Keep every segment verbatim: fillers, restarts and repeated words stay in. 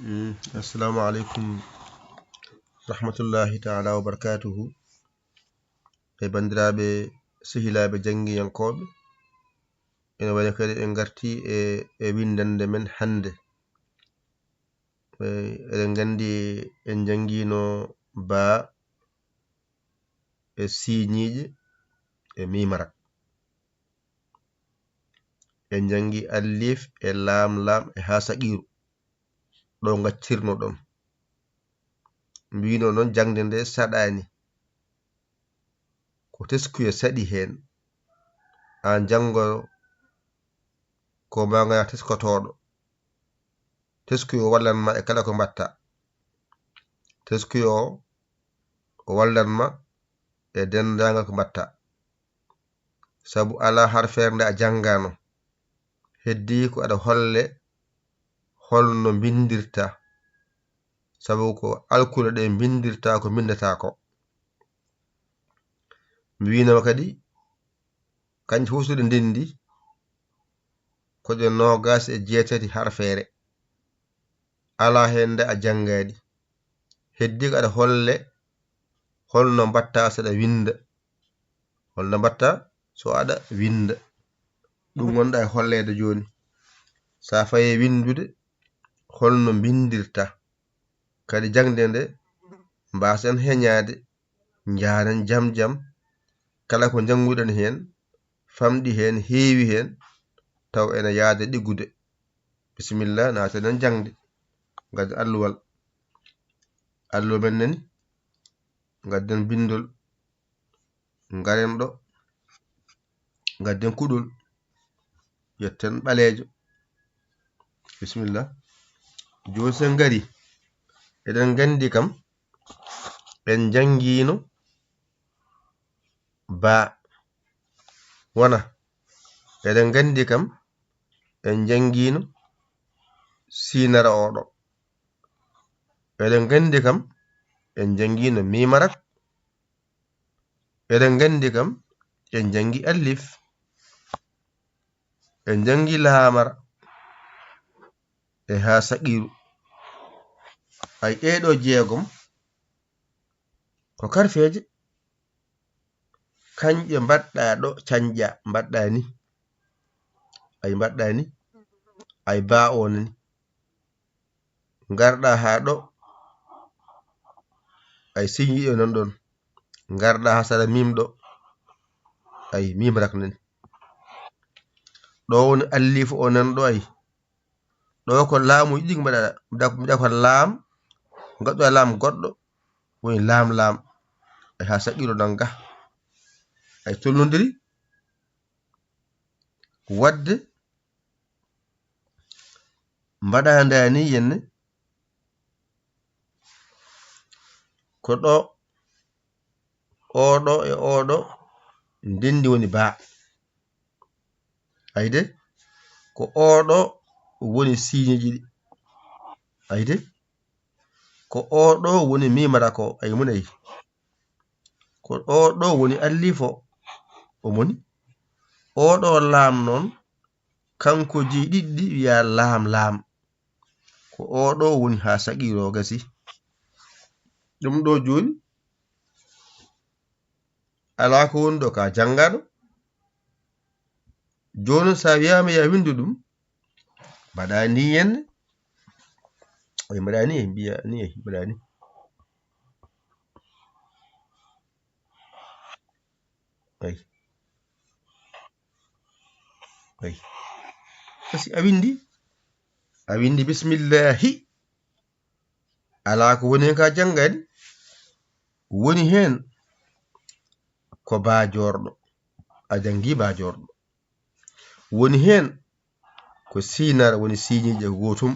Assalamu aleykum rahmatullahi taala wa barakatuhu. E banndiraaɓe sehilaaɓe janngiyankooɓe, ene wayi kadi en ngarti e e winndannde men hannde. Eɗen nganndi en njanngiino baa e siiñiiƴe e miimarak. En njanngi alliif e laam-laam e haa saqiiru ɗo ngaccirno ɗon. Mbiyno noon jaŋde nde saɗaani, ko teskuye saɗi heen. Aan janngo ko maa ngana teskotooɗo. Teskuye o wallan ma e kala ko mbatta. Teskuye o o wallan ma e denndaangal ko mbatta. Sabu alaa harfeere nde a janngaano. Heddii ko aɗa holle holno mbinndirta. Sabu ko alkule ɗe mbinndirta ko mbinndataa ko. Mi wiinoma kadi, kañje fof so ɗe ndenndi, ko ɗe noogaas e jeetati harfeere. Alaa heen nde a janngaani. Heddii ko aɗa holle holno mbatta so aɗa winnda. Holno mbatta so aɗa winnda. Ɗum wonɗa e holleede jooni. So a fayee winndude, holno mbinndirta. Kadi jaŋde nde, mbaasen heñaade, njaaren jam jam. Kala ko njannguɗen heen, famɗi heen, heewi heen, taw ene yaada ɗiggude. Bisimilla, naaten jaŋde. Ngadden alluwal. Alluwa men nani. Ngadden binndol. Ngaren ɗo. Ngadden kuɗol. Yetten ɓaleejo. Bisimilla. Jooni so en ngari, eɗen nganndi kam, en njanngiino baa. Wona, eɗen nganndi kam, en njanngiino siinara oɗo. Eɗen nganndi kam, en njanngiino miimarak. Eɗen nganndi kam, en njanngi alliif. En njanngi laamara e haa saqiiru. Ay ɗee ɗoo jeegom ko karfeeje. Kañƴe mbaɗɗa ɗo cañƴa, mbaɗɗa ni. Ay mbaɗɗa ni. Ay baa o nani. Ngarɗa haa ɗo. Ay siñiiɗo nan ɗon. Ngarɗa haa sara miim ɗo. Ay miimarak nani. Ɗo woni alliif o nan ɗo ay. Ɗo ko laamuuji ɗi mbaɗa, mbaɗa, mbaɗa ko laam, ngaɗɗo laam goɗɗo, woni laam-laam. Ay haa saqiiru nannga. Ay tolnondiri waɗde mbaɗa ndaa ni yenne ko ɗo oɗo e oɗo ndenndi woni baa. Ayde ko oɗo woni siiñeeji ɗi. Ayde ko oɗo woni miimara ko ay mun ay. Ko oɗo woni allifo o moni. Oɗo laam noon kanko jeyi ɗiɗɗi wiya laam laam. Ko oɗo woni haa saqiiro gasi. Ɗum ɗo jooni alaa ko woni ɗo ka janngaɗo. Jooni so a wiyaama ya winndu ɗum, mbaɗa ni yenne. Ay mbaɗa ni, mbiya ni, mbaɗa ni. Ay. Ay. Kasi a winndi? A winndi bismillahi. Alaa ko woni heen ka janngani. Woni heen ko baajoorɗo. A janngi baajoorɗo. Woni heen ko siinar woni siiñiiƴe ko gootum.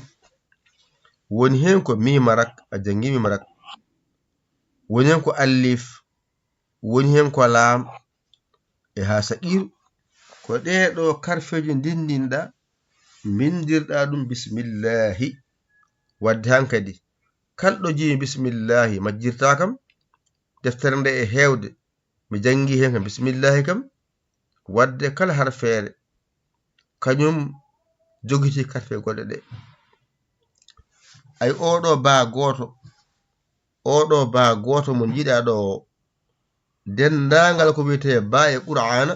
Woni heen ko miimarak, a janngi miimarak. Woni heen ko allif. Woni heen ko laam e haa saqiiru. Ko ɗee ɗoo karfeeji ndinndinɗaa, mbinndirɗaa ɗum bismillaahi. Waɗde hankadi, kala ɗo jeyi bismillaahi majjirtaa kam, deftere nde e heewde, mi janngi heen kam bismillaahi kam, waɗde kala harfeere, kañum jogitii karfe goɗɗe ɗe. Ay oɗo baa gooto, oɗo baa gooto mo njiɗaa ɗo o, denndaangal ko wiyetee baa e Qur'aana,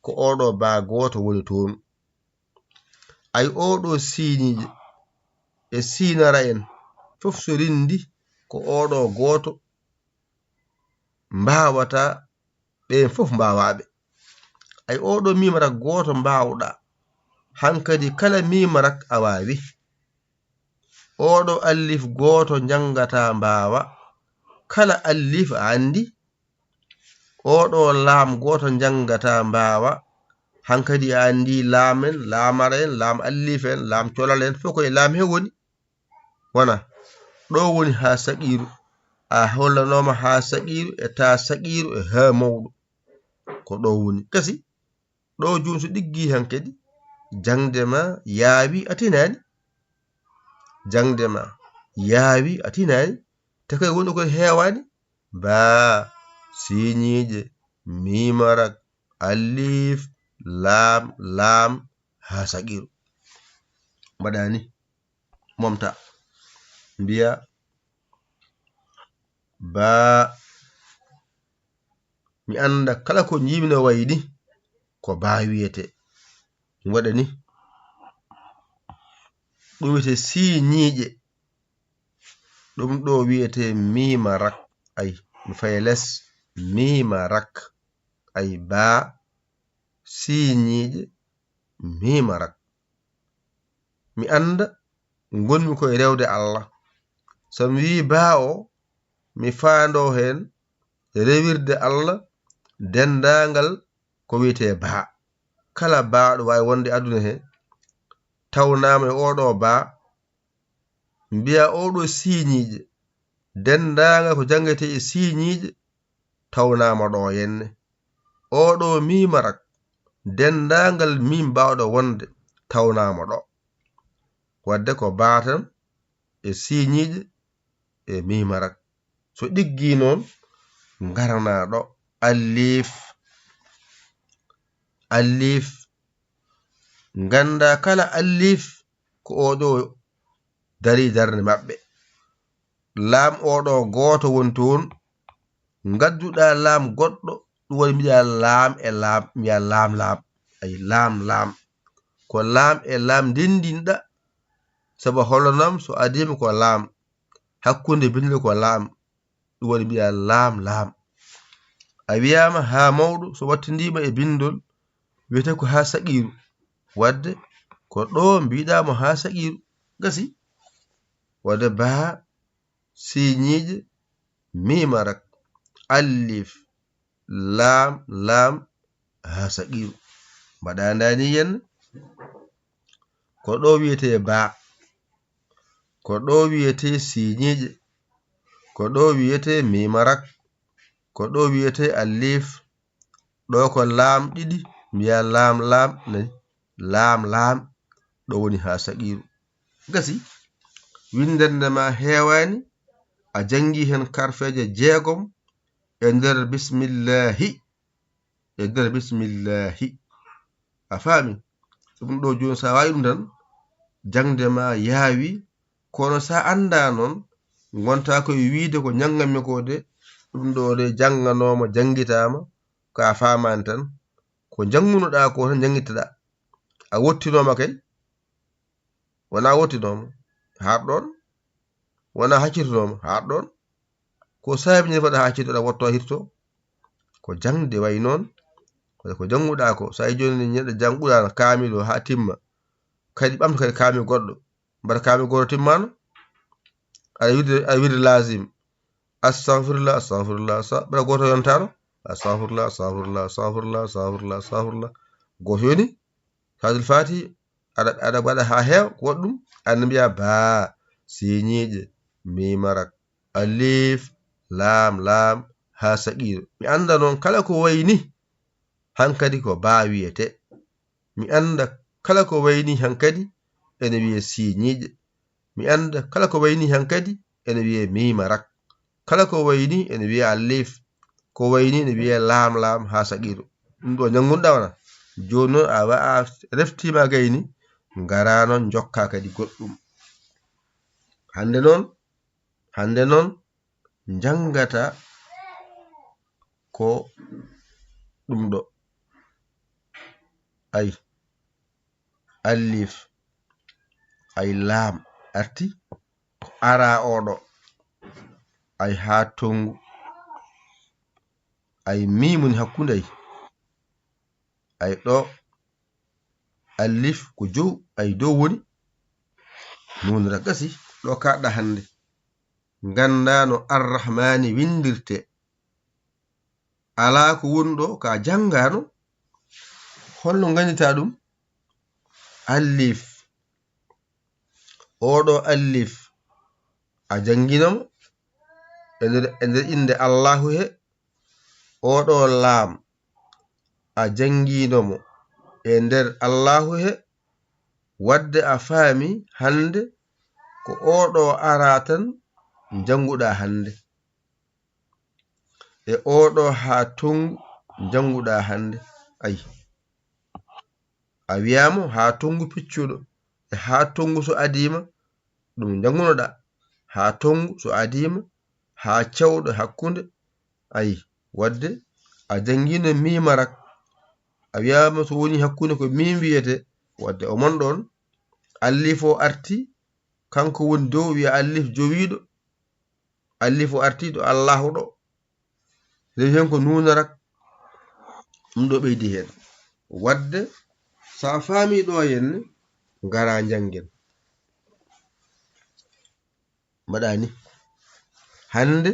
ko oɗo baa gooto woni toon. Ay oɗo siiñiije e siinara en, fof so rinndi ko oɗo gooto mbaawata, ɓeen fof mbaawaaɓe. Ay oɗo miimarak gooto mbaawɗa, hankadi kala miimarak a waawi. Oɗo allif gooto njanngata mbaawa, kala allif a anndi. Oɗo laam gooto njanngata mbaawa, hankadi a anndi laam en, laamara en, laam allif en, laam colal en, fof ko e laam he woni. Wona ɗo woni haa saqiiru. A hollanooma haa saqiiru e taa saqiiru e haa mawɗo. Ko ɗo woni. Gasi, ɗo jooni so ɗiggi hankadi, jaŋde ma yaawi a tinaani. Jaŋde ma yaawi a tinaani. Te kay woni ko heewaani. Baa, siiñiije, miimarak, allif, laam, laam, haa saqiiru. Mbaɗa ni, momta. Mbiya, baa, mi annda kala ko njiimi no wayi ni, ko baa wiyetee. Mi waɗa ni. Ɗum wiyetee siiñiije. Ɗum ɗo wiyetee miimarak. Ay, mi faye les, miimarak. Ay, baa, siiñiije, miimarak. Mi annda ngonmi ko e rewde Allah. So mi wii baa o, mi faandoo heen rewirde Allah denndaangal ko wiyetee baa. Kala baa ɗo waawi wonde aduna he, tawnaama e oɗo baa, mbiya oɗo siiñiije, denndaangal ko janngetee e siiñiije, tawnaama ɗo henne. Oɗo miimarak, denndaangal miim baawɗo wonde, tawnaama ɗo. Wadde ko baa tan e siiñiije e miimarak. So ɗiggi noon, ngaranaa ɗo. Allif, allif. Ngannda kala allif ko oɗo darii darnde maɓɓe. Laam oɗo gooto woni toon. Ngadduɗaa laam goɗɗo, ɗum woni mbiyaa laam e laam, mbiyaa laam laam. Ay, laam laam. Ko laam e laam ndenndinɗa, sabu a hollanam so adiima ko laam. Hakkunde binndol ko laam. Ɗum woni mbiyaa laam laam. A wiyaama haa mawɗo, so wattindiima e binndol, wiyetee ko haa saqiiru. Wadde ko ɗo mbiɗaa mo haa saqiiru. Gasi. Wadde baa, siiñiije, miimarak, allif, laam, laam, haa saqiiru. Mbaɗa ndaani yen. Ko ɗo wiyetee baa. Ko ɗo wiyetee siiñiije. Ko ɗo wiyetee miimarak. Ko ɗo wiyetee allif. Ɗo ko laam ɗiɗi, mbiyaa laam, laam, nani? Laam, laam. Ɗo woni haa saqiiru. Gasi, winndannde ma heewaani, a janngi heen karfeeje jeegom e nder bismillaahi. E nder bismillaahi. A faami? Ɗum ɗo jooni, so a waawi ɗum tan, jaŋde ma yaawi. Kono so a anndaa noon, ngontaa koye wiyde ko njannganmi ko de, ɗum ɗo de jannganooma, janngitaama, ko a faamaani tan. Ko njanngunoɗaa ko tan njanngittoɗaa. A wottinooma kay. Wonaa wottinooma. Haa ɗoon. Wonaa haccitonooma. Haa ɗoon. Ko saabi ne faɗa haccito, aɗa wotto hirto. Ko jaŋde wayi noon. Ko, ko jannguɗaa ko. So a yi jooni neɗɗo jannguɗaano kaamil o haa timma. Kadi ɓamta kadi kaamil goɗɗo. Mbaɗa kaamil gooto timmaano. Aɗa wirde, aɗa wirde laazim. Astagfirullah, astagfirullah, asa-, mbaɗa gooto yontaano. Astagfirullah, astagfirullah, astagfirullah, astagfirullah, astagfirullah. Gooto yoni. Salaatul Faatihi, aɗa, aɗa waɗa haa heewa, ko waɗi ɗum? Aɗa mbiya baa, siiñiiɗe, miimarak, alif, laam, laam, haa saqiiru. Mi annda noon kala ko wayi ni, hankadi ko baa wiyetee. Mi annda kala ko wayi ni hankadi ene wiyee siiñiiɗe. Mi annda kala ko wayi ni hankadi ene wiyee miimarak. Kala ko wayi ni ene wiyee alif. Ko wayi ni ene wiyee laam laam haa saqiiru. Ɗum ɗo njanngunɗaa wona. Jooni noon a wa-, a reftiima gayni, ngaraa noon njokkaa kadi goɗɗum. Hannde noon, hannde noon njanngata ko ɗum ɗo. Ay, alif, ay laam arti, ko ara oɗo, ay haa tonngu, ay miimu ni hakkunde ay, ay ɗo alif ko jow, ay dow woni, nuun ra gasi, ɗo kaɗɗa hannde. Nganndaa no Arrahmaani winndirte. Alaa ko woni ɗo ka janngaano, holno nganndita ɗum? Alif. Oɗo alif, a janngino mo e nder, e nder innde Allahu he. Oɗo laam, a janngino mo e nder Allahu he. Wadde a faami hannde ko oɗo ara tan njannguɗaa hannde. E oɗo haa tonngu njannguɗaa hannde. Ay, a wiyaama haa tonngu piccuɗo, e haa tonngu so adiima, ɗum njanngunoɗaa. Haa tonngu so adiima, haa cewɗo hakkunde. Ay, wadde a janngino miima rak. A wiyaama so woni hakkunde ko miim wiyete. Wadde o mon ɗoon, alif o arti, kanko woni dow, wiya alif jowiiɗo. Alif o arti ɗo Allahu ɗo. Rewi heen ko nuuna rak. Ɗum ɗo ɓeydi heen. Wadde so a faami ɗo henne, ngara njanngen. Mbaɗa ni. Hannde,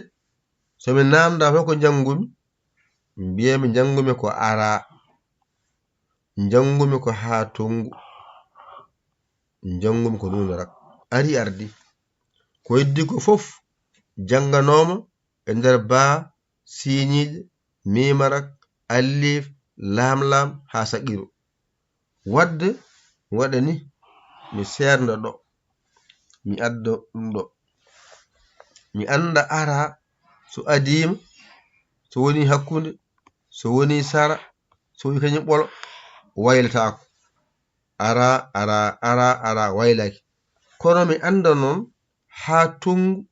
so mi naamnda fof ko njanngumi, mbiya mi njanngumi ko ara, njanngumi ko haa tonngu, njanngumi ko nuuna rak. Ari ardi. Ko heddi ko fof jannganooma e nder baa, siiñiiɗe, miima rak, alif, laam laam, haa saqiru. Wadde, mi waɗa ni, mi seernda ɗo, mi adda ɗum ɗo. Mi annda ara so adiima, so woni hakkunde, so woni sara, so woni kañum ɓolo, waylataako. Ara, ara, ara, ara, waylaki. Kono mi annda noon haa tonngu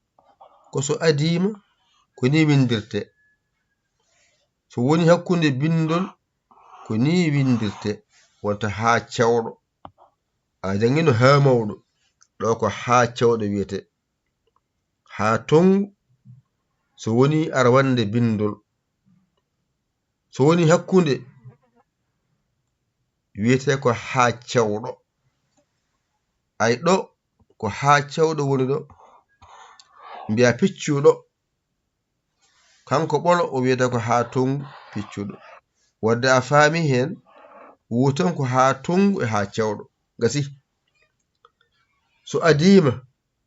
ko so adiima, ko ni winndirte. So woni hakkunde binndol, ko ni winndirte, wonta haa cewɗo. A janngino haa mawɗo, ɗo ko haa cewɗo wiyete. Haa tonngu, so woni arwannde binndol. So woni hakkunde, wiyete ko haa cewɗo. Ay ɗo, ko haa cewɗo woni ɗo, mbiya piccuɗo. Kanko ɓolo o wiyata ko haa tonngu piccuɗo. Wadde a faami heen, wuton ko haa tonngu e haa cewɗo. Gasi. So adiima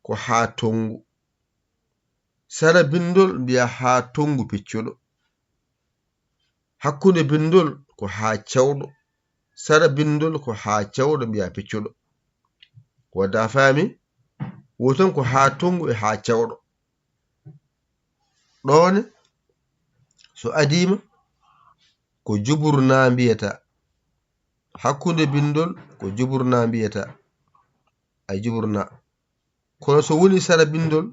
ko haa tonngu. Sara binndol mbiya haa tonngu piccuɗo. Hakkunde binndol ko haa cewɗo. Sara binndol ko haa cewɗo mbiya piccuɗo. Wadde a faami, wuton ko haa tonngu e haa cewɗo. Ɗoone, so adiima, ko juburna mbiyata. Hakkunde binndol, ko juburna mbiyata. Ay juburna. Kono so woni sara binndol,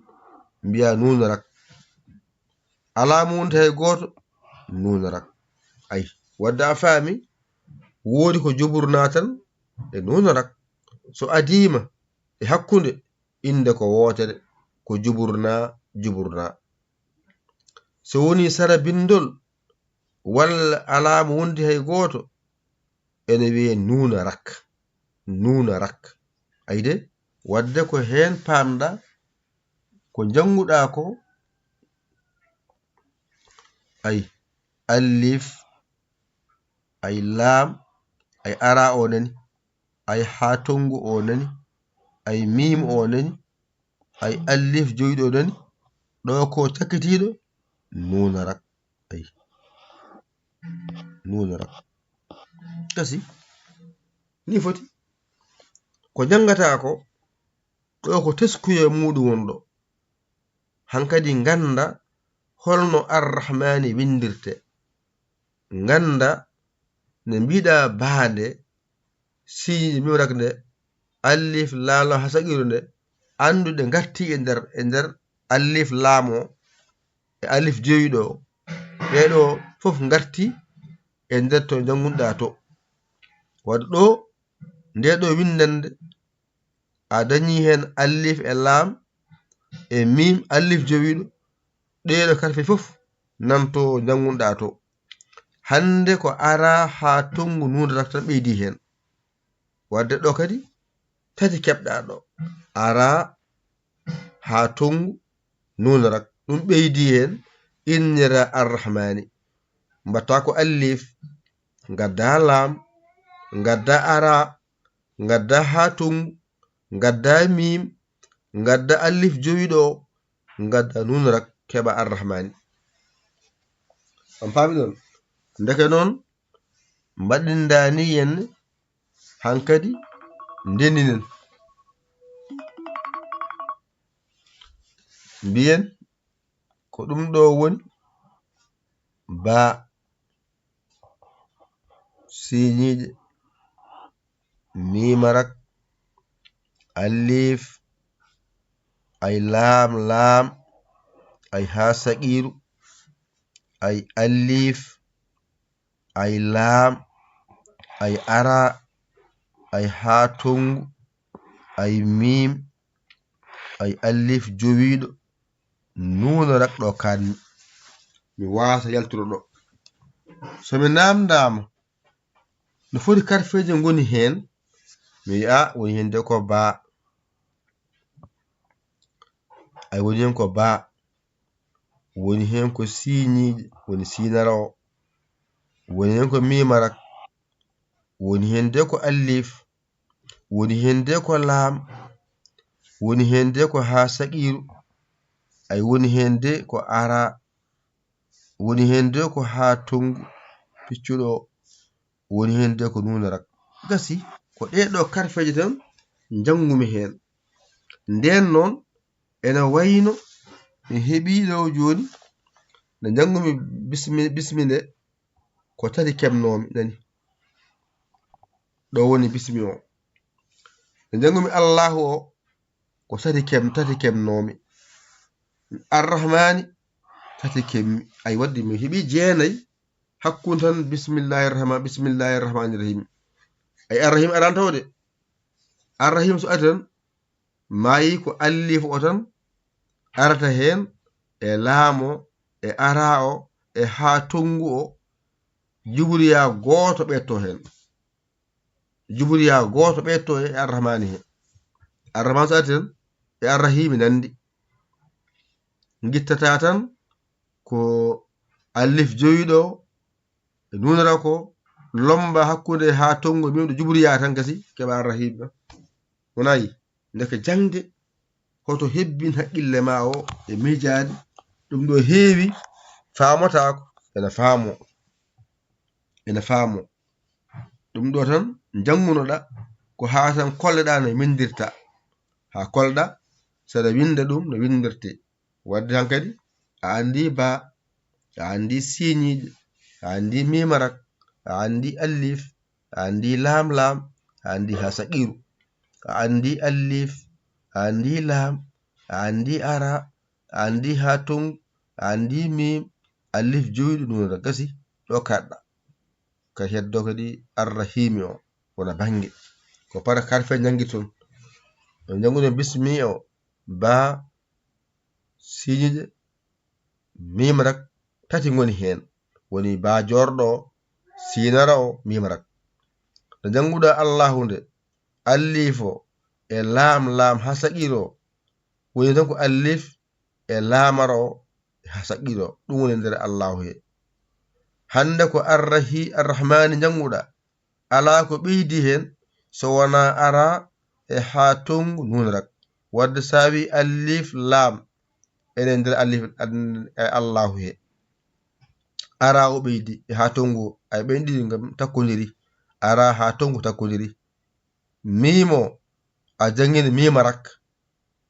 mbiya nuuna rak. Alaa mo wonti hay gooto, nuuna rak. Ay, wadde a faami, woodi ko juburna tan e nuuna rak. So adiima e hakkunde, innde ko wootere, ko juburna, juburna. So woni sara binndol, walla alaa mo wondi hay gooto, ene wiyee nuuna rak. Nuuna rak. Ay de, wadde ko heen paamɗa, ko njannguɗaa ko, ay, alif, ay, laam, ay, ara o nani, ay, haa tonngu o nani, ay, miim o nani, ay, alif jowiiɗo o nani, ɗo ko cakkitiiɗo, nuuna rak. Ay, nuuna rak. Gasi, ni foti. Ko njanngataa ko, ɗo ko teskuya muuɗum won ɗo. Hankadi ngannda holno Arrahmaani winndirte. Ngannda nde mbiɗa baande, siiñi miim rak nde, alif, laam laam haa saqiru nde, annduɗe ngarti e nder, e nder allif laam o, e allif jowiiɗo o. Ɗee ɗoo fof ngarti e nder to njanngunɗaa to. Waɗde ɗoo, ndee ɗoo winndannde, a dañii heen allif e laam e miim, allif jowiiɗo, ɗee ɗoo karfe fof nan to njanngunɗaa to. Hannde ko araa haa tonngu nuun rak tan ɓeydii heen. Waɗde ɗoo kadi, tati keɓɗaa ɗoo. Araa haa tonngu nuun rak. Ɗum ɓeydii heen, innira Arrahmaani. Mbaɗtaa ko allif, ngaddaa laam, ngaddaa araa, ngaddaa haa tonngu, ngaddaa miim, ngaddaa allif jowiiɗo o, ngaddaa nuun rak, keɓaa Arrahmaani. On paami ɗoon? Ndeke noon, mbaɗindaani en hankadi, ndenndinen. Mbiyen ko ɗum ɗoo woni baa, siiñiiɗe, miim rak, allif, ay laam, laam, ay haa saqiiru, ay allif, ay laam, ay araa, ay haa tonngu, ay miim, ay allif jowiiɗo, nuun rak ɗo kaanmi. Mi waasa yaltude ɗo. So mi naamndaama, no foti karfeeje ngoni heen? Mi wiya, a, woni heen de ko baa. Ay, woni heen ko baa. Woni heen ko siiñiiɗe, woni siinara o. Woni heen ko miima rak. Woni heen de ko allif. Woni heen de ko laam. Woni heen de ko haa saqiiru. Ay, woni heen de ko araa. Woni heen de ko haa tonngu piccuɗo o. Woni heen de ko nuun rak. Gasi, ko ɗee ɗoo karfeeje tan njanngumi heen. Ndeen noon, ene wayno mi heɓii ɗo jooni, nde njanngumi bismi, bismi nde, ko tati keɓnoomi, nani? Ɗo woni bismi o. Nde njanngumi Allaahu o, ko tati keɓ-, tati keɓnoomi. Arrahmaani, tati keɓmi. Ay, waɗde mi heɓii jeenay hakkunde tan, bismillaahi rahma-, bismillaahi rahmaani rahiim. Ay, Arrahiim araani tawo de. Arrahiim so ari tan, maayi ko allif o tan arata heen, e laam o, e araa o, e haa tonngu o, juburiyaa gooto ɓeydoo heen. Juburiyaa gooto ɓeydoo e Arrahmaani he. Arrahmaan so ari tan, e Arrahiimi nanndi. Ngittataa tan ko allif jowiiɗo o, e nuun rak o, lommba hakkunde haa tonngu, miim ɗo juburiyaa tan gasi, keɓaa Arrahiimi ɗo. Wonaa yi? Ndeke jaŋde, hoto hebbin haqqille maa o e miijaade. Ɗum ɗo heewi faamotaako, ene faamoo. Ene faamoo. Ɗum ɗo tan njanngunoɗaa, ko haa tan kolleɗaa no winndirta. Haa kolleɗaa, saɗa winnda ɗum no winndirtee. Waɗde hankadi, a anndi baa, a anndi siiñiiɗe, a anndi miima rak, a anndi allif, a anndi laam laam, a anndi haa saqiiru. A anndi allif, a anndi laam, a anndi araa, a anndi haa tonngu, a anndi miim, allif jowiiɗo nuun rak gasi, ɗo kaɗɗaa. Ka heddoo kadi Arrahiimi o, wona bannge. Ko para karfe njanngi toon. No njannguɗen bismi o, baa, siiñiiɗe, miim rak, tati ngoni heen. Woni baa joorɗo o, siinara o, miim rak. Nde njannguɗaa Allaahu nde, allif o, e laam, laam haa saqiiru o, woni tan ko allif, e laam ara o, e haa saqiiru o. Ɗum woni nder Allaahu he. Hannde ko Arrahi-, Arrahmaani njannguɗaa. Alaa ko ɓeydi heen so wonaa araa e haa tonngu nuun rak. Waɗde so a wii allif laam, ene nder allif, e Allaahu he. Araa o ɓeydi e haa tonngu o, ay ɓen ɗiɗi ngam takkondiri. Araa haa tonngu takkondiri. Miim o, a janngini miima rak.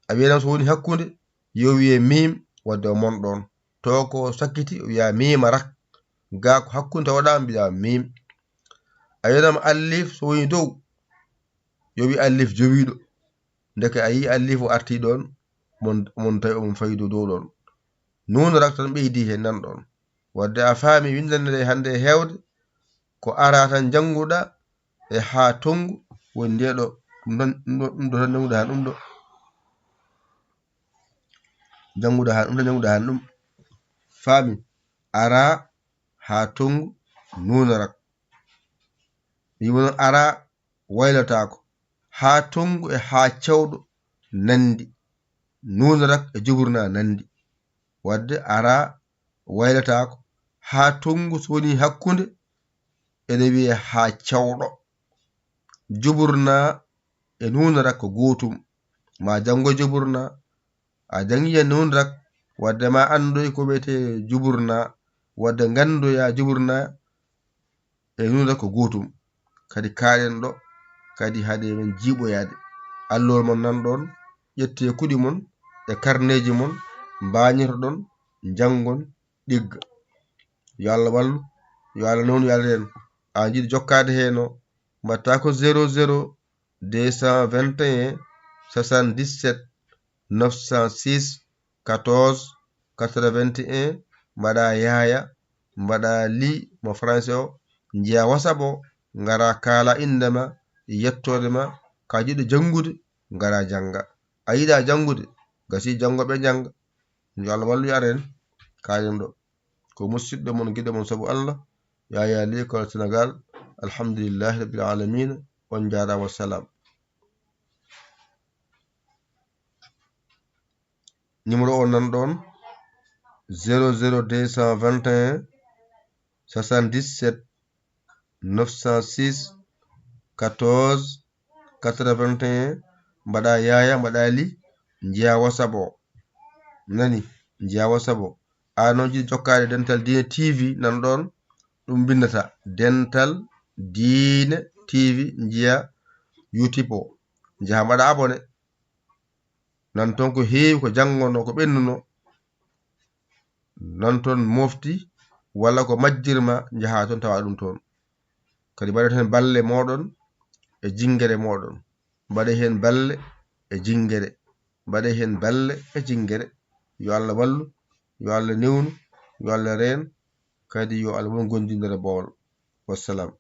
A wiyanam so woni hakkunde, yo wiye miim, waɗde o mon ɗoon. To ko sakkiti, o wiya miima rak. Gaa ko hakkunde tawoɗaa, mbiyaa miim. A wiyanam allif so woni dow, yo wi allif jowiiɗo. Ndeke a yii allifu artii ɗoon, mon, mon tawi omon fayi dow ɗoon. Nuunorak tan ɓeydi heen nan ɗoon. Wadde a faami winndannde nde hannde e heewde, ko araa tan njannguɗaa e haa tonngu woni ndee ɗo, ɗum ɗo, ɗum ɗo, ɗum ɗo tan njannguɗaa heen ɗum ɗo. Njannguɗaa heen ɗum ɗo, njannguɗaa heen ɗum. Faami, araa haa tonngu nuunorak. Wiimo noon araa waylotaako. Haa tonngu e haa cewɗo nanndi. Nuunorak e juburnaa nanndi. Wadde araa waylotaako. Haa tonngu so woni hakkunde ene wiyee haa cewɗo. Juburnaa e nuunorak ko gootum. Ma janngo juburnaa, a janngi e nuunorak, wadde ma anndoy ko wiyetee juburnaa, wadde nganndoyaa juburnaa e nuunorak ko gootum. Kadi kaaɗen ɗo, kadi haade men jiiɓoyaade. Alluwol mon nan ɗoon, ƴettee kuɗi mon e karneeji mon, mbaañotoɗon, njanngon, ɗigga. Yo Allah wallu, yo Allah newnu, yo Allah reen. A yiɗi jokkaade heen o, mbaɗtaa ko zéro zéro deux cent vingt et un soixante-dix-sept neuf cent six quatorze quatre-vingt-un, mbaɗaa yaaya, mbaɗaa lii mo français o, njiyaa WhatsApp o, ngaraa kaalaa innde ma, yettoode ma, ka jiɗɗo janngude, ngaraa jannga. A yiɗaa janngude, gasii janngo ɓe njannga. Yo Allah wallu, yo Allah reen, kaaɗen ɗo. Ko musidɗo mon, giɗo mon sabu Allah, Yaya Lykol Sénégal. Alhamdulillahi Rabbil Alamina. On njaaraama, salaam. Numéro o nan ɗoon, zéro zéro deux cent vingt et un soixante-dix-sept neuf cent six quatorze quatre-vingt-un, mbaɗaa yaaya, mbaɗaa lii, njiyaa WhatsApp o. Nani, njiyaa WhatsApp o. A noon jiɗi jokkaade Dental Diine T V nan ɗoon, ɗum mbinndataa Dental Diine T V, njiyaa YouTube o. Njaha mbaɗa abonné. Nan toon ko heewi ko janngonoo, ko ɓennunoo. Nan toon mofti walla ko majjirma, njaha toon tawa ɗum toon. Kadi mbaɗee heen balle mooɗon e jinngere mooɗon. Mbaɗee heen balle e jinngere. Mbaɗee heen balle e jinngere. Yo Allah wallu, yo Allah newnu, yo Allah reen, kadi yo Allah won gondinnere boowal. Wassalam.